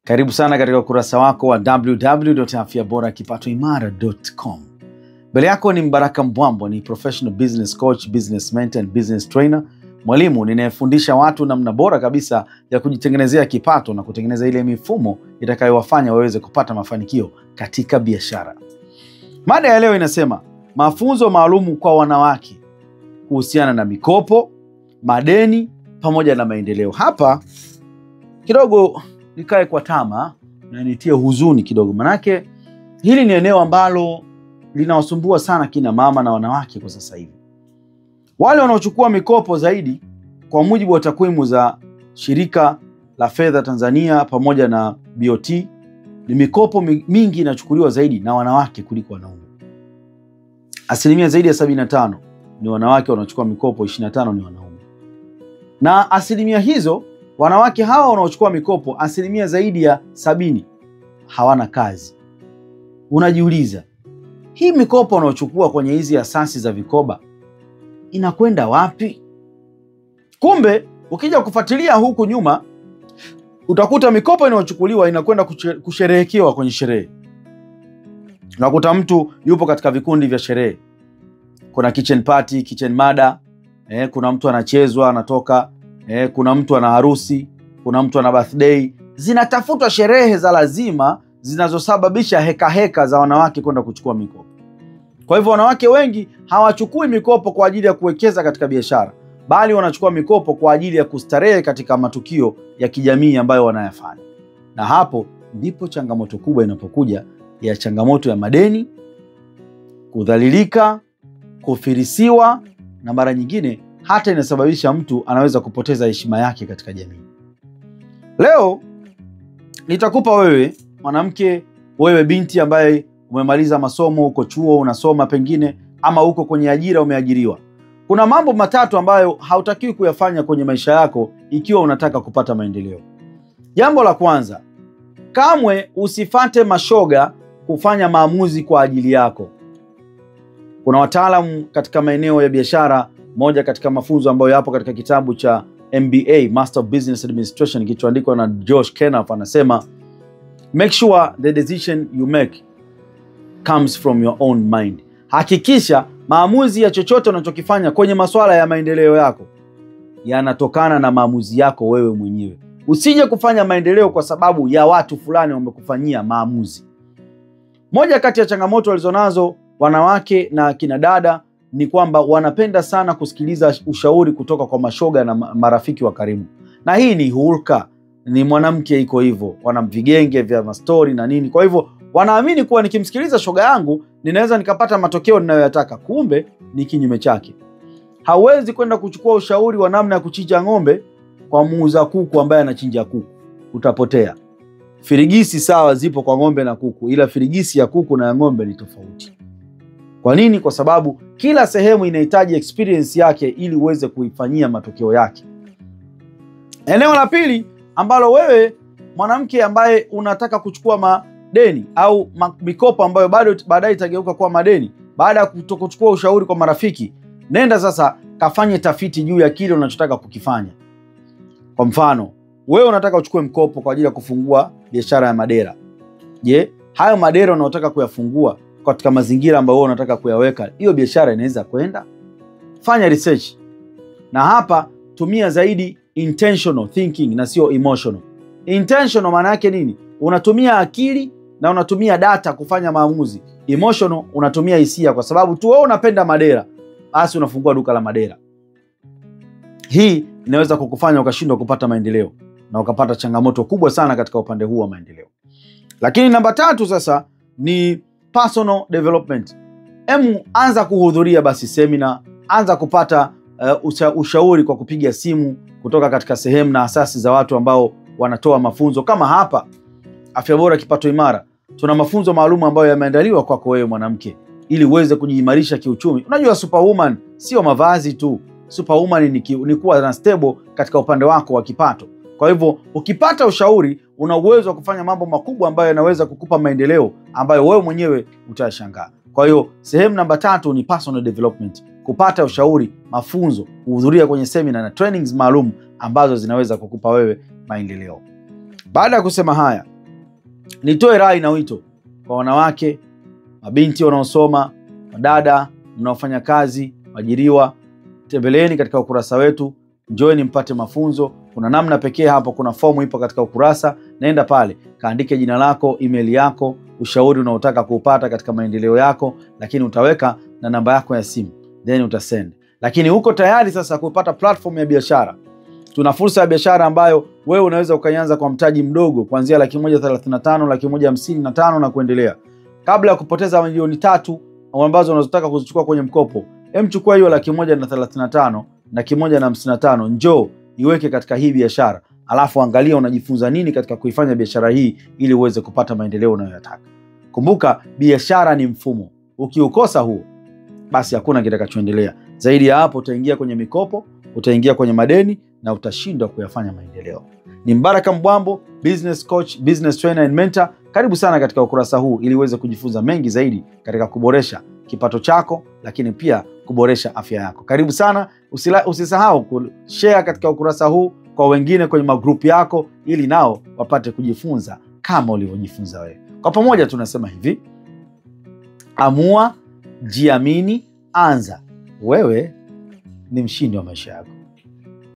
Karibu sana katika ukurasa wako wa www.afyaborakipatoimara.com. Mbele yako ni Mbaraka Mbwambo, ni professional business coach, business mentor and business trainer, mwalimu ninayefundisha watu namna bora kabisa ya kujitengenezea kipato na kutengeneza ile mifumo itakayowafanya waweze kupata mafanikio katika biashara. Mada ya leo inasema mafunzo maalumu kwa wanawake kuhusiana na mikopo, madeni pamoja na maendeleo. Hapa kidogo nikae kwa tama na nitie huzuni kidogo, manake hili ni eneo ambalo linawasumbua sana kina mama na wanawake kwa sasa hivi. Wale wanaochukua mikopo zaidi, kwa mujibu wa takwimu za Shirika la Fedha Tanzania pamoja na BOT, ni mikopo mingi inachukuliwa zaidi na wanawake kuliko wanaume. Asilimia zaidi ya 75 ni wanawake wanaochukua mikopo, 25 ni wanaume. Na asilimia hizo wanawake hawa wanaochukua mikopo, asilimia zaidi ya 70 hawana kazi. Unajiuliza, hii mikopo wanaochukua kwenye hizi asasi za vikoba inakwenda wapi? Kumbe ukija kufuatilia huku nyuma utakuta mikopo inayochukuliwa inakwenda kusherehekewa kwenye sherehe. Unakuta mtu yupo katika vikundi vya sherehe, kuna kitchen party, kitchen mada, kuna mtu anachezwa anatoka, kuna mtu ana harusi, kuna mtu ana birthday. Zinatafutwa sherehe za lazima zinazosababisha heka heka za wanawake kwenda kuchukua mikopo. Kwa hivyo wanawake wengi hawachukui mikopo kwa ajili ya kuwekeza katika biashara, bali wanachukua mikopo kwa ajili ya kustarehe katika matukio ya kijamii ambayo wanayafanya. Na hapo ndipo changamoto kubwa inapokuja, ya changamoto ya madeni, kudhalilika, kufirisiwa, na mara nyingine hata inasababisha mtu anaweza kupoteza heshima yake katika jamii. Leo nitakupa wewe mwanamke, wewe binti ambaye umemaliza masomo, uko chuo unasoma pengine, ama uko kwenye ajira umeajiriwa. Kuna mambo matatu ambayo hautakiwi kuyafanya kwenye maisha yako ikiwa unataka kupata maendeleo. Jambo la kwanza, kamwe usifate mashoga kufanya maamuzi kwa ajili yako. Kuna wataalamu katika maeneo ya biashara, moja katika mafunzo ambayo yapo katika kitabu cha MBA, Master of Business Administration, kilichoandikwa na Josh Kenaf, anasema make sure the decision you make comes from your own mind. Hakikisha maamuzi ya chochote unachokifanya kwenye masuala ya maendeleo yako yanatokana na maamuzi yako wewe mwenyewe. Usije kufanya maendeleo kwa sababu ya watu fulani wamekufanyia maamuzi. Moja kati ya changamoto walizonazo wanawake na kina dada ni kwamba wanapenda sana kusikiliza ushauri kutoka kwa mashoga na marafiki wa karibu. Na hii ni hulka, ni mwanamke iko hivyo, wana vigenge vya mastori na nini. Kwa hivyo wanaamini kuwa nikimsikiliza shoga yangu ninaweza nikapata matokeo ninayoyataka. Kumbe ni kinyume chake. Hauwezi kwenda kuchukua ushauri wa namna ya kuchinja ng'ombe kwa muuza kuku ambaye anachinja kuku, utapotea. Firigisi sawa zipo kwa ng'ombe na kuku, ila firigisi ya kuku na ya ng'ombe ni tofauti. Kwa nini? Kwa sababu kila sehemu inahitaji experience yake ili uweze kuifanyia matokeo yake. Eneo la pili ambalo wewe mwanamke ambaye unataka kuchukua madeni au mikopo ambayo bado baadaye itageuka kuwa madeni baada ya kutokuchukua ushauri kwa marafiki, nenda sasa kafanye tafiti juu ya kile unachotaka kukifanya. Kwa mfano, wewe unataka uchukue mkopo kwa ajili ya kufungua biashara ya madera. Je, hayo madera unayotaka kuyafungua katika mazingira ambayo wewe unataka kuyaweka, hiyo biashara inaweza kwenda? Fanya research. Na hapa tumia zaidi intentional thinking na sio emotional. Intentional maana yake nini? Unatumia akili na unatumia data kufanya maamuzi. Emotional unatumia hisia, kwa sababu tu wewe unapenda madera, basi unafungua duka la madera. Hii inaweza kukufanya ukashindwa kupata maendeleo na ukapata changamoto kubwa sana katika upande huu wa maendeleo. Lakini namba tatu sasa ni personal development. Anza kuhudhuria basi semina, anza kupata ushauri kwa kupiga simu kutoka katika sehemu na asasi za watu ambao wanatoa mafunzo. Kama hapa Afya Bora Kipato Imara tuna mafunzo maalum ambayo yameandaliwa kwako wewe mwanamke ili uweze kujiimarisha kiuchumi. Unajua superwoman sio mavazi tu. Superwoman ni kuwa na stable katika upande wako wa kipato. Kwa hivyo ukipata ushauri una uwezo wa kufanya mambo makubwa ambayo yanaweza kukupa maendeleo ambayo wewe mwenyewe utashangaa. Kwa hiyo sehemu namba 3 ni personal development, kupata ushauri, mafunzo, kuhudhuria kwenye seminar na trainings maalum ambazo zinaweza kukupa wewe maendeleo. Baada ya kusema haya, Nitoe rai na wito kwa wanawake, mabinti wanaosoma, madada mnaofanya kazi, waajiriwa, tembeleeni katika ukurasa wetu, njoeni mpate mafunzo. Kuna namna pekee hapo, kuna fomu ipo katika ukurasa, naenda pale kaandike jina lako, email yako, ushauri unaotaka kuupata katika maendeleo yako, lakini utaweka na namba yako ya simu, then utasend. Lakini uko tayari sasa kupata platform ya biashara? Tuna fursa ya biashara ambayo wewe unaweza ukaianza kwa mtaji mdogo kuanzia 135,000, 155,000 na kuendelea. Kabla ya kupoteza 3 milioni ambazo unazotaka kuzichukua kwenye mkopo, chukua hiyo 135,000 na 155,000, njoo iweke katika hii biashara, alafu angalia unajifunza nini katika kuifanya biashara hii ili uweze kupata maendeleo unayoyataka. Kumbuka, biashara ni mfumo. Ukiukosa huo, basi hakuna kitakachoendelea. Zaidi ya hapo, utaingia kwenye mikopo, utaingia kwenye madeni na utashindwa kuyafanya maendeleo. Ni Mbaraka Mbwambo, business coach, business trainer and mentor. Karibu sana katika ukurasa huu ili uweze kujifunza mengi zaidi katika kuboresha kipato chako, lakini pia kuboresha afya yako. Karibu sana. Usisahau kushare katika ukurasa huu kwa wengine kwenye magrupu yako, ili nao wapate kujifunza kama ulivyojifunza wewe. Kwa pamoja tunasema hivi: amua, jiamini, anza. Wewe ni mshindi wa maisha yako.